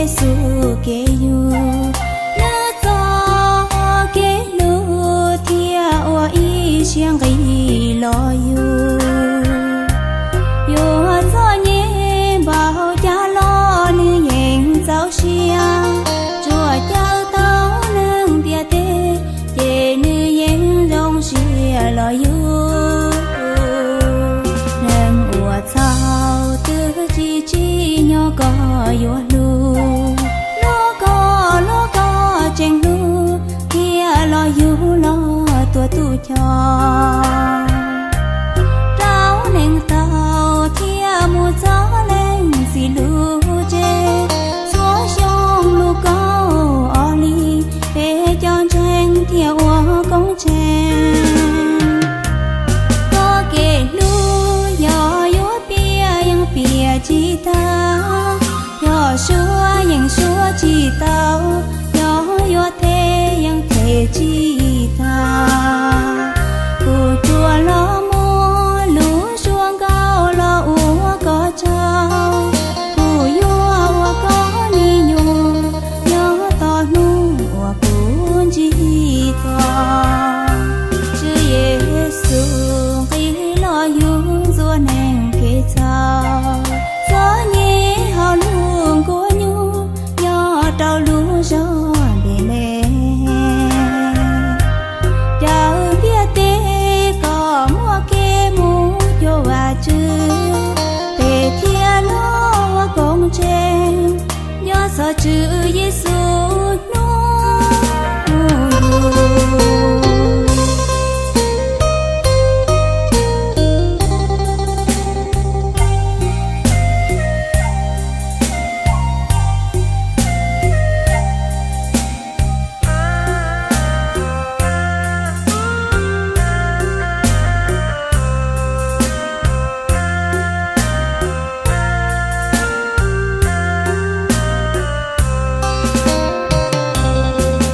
Yexus kev yug, nws txo kev hlub thiaj ua ib siab nqis los yug. Yuav txom nyem npaum cas los nws yeej txaus siab, tsuas caw tau neeg ntiaj teb ces nws yeej zoo siab los yug. Neeg ua txhaum twb tsis tsim nyog koj yuav hlub, hlub koj, hlub koj tseem hlub, thiaj los yug los tuav tus coj. Rau neeg tau thiaj mus txog leej txiv lub tsev, txhua xyoo lub kaum ob hlis, peb cov ntseeg thiaj ua koob tsheej. Koj kev hlub yog yuav piav yeej piav tsis tag, yog suav yeej suav tsis tau, yog yuav them yeej them tsis tag. Kuv tsuas los muab lub suab nkauj los ua koj tsaug, kuv yuav ua koj me nyuam, nyob txog hnub uas kuv ntsib koj. Tswv Yexus nqis los yug ntxuav neeg kev txhaum, txom nyem hauv lub nkuaj nyuj nyob rau lub zos Npelees. Cov ntiaj teb kom muaj kev mus cuag Vajtswv, peb thiaj los ua koob tsheej nyob txog Tswv Yexus hnub yug.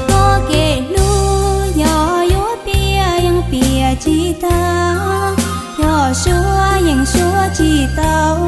Koj kev hlub yog yuav piav yeej piav tsis tag, yog suav yeej suav tsis tau,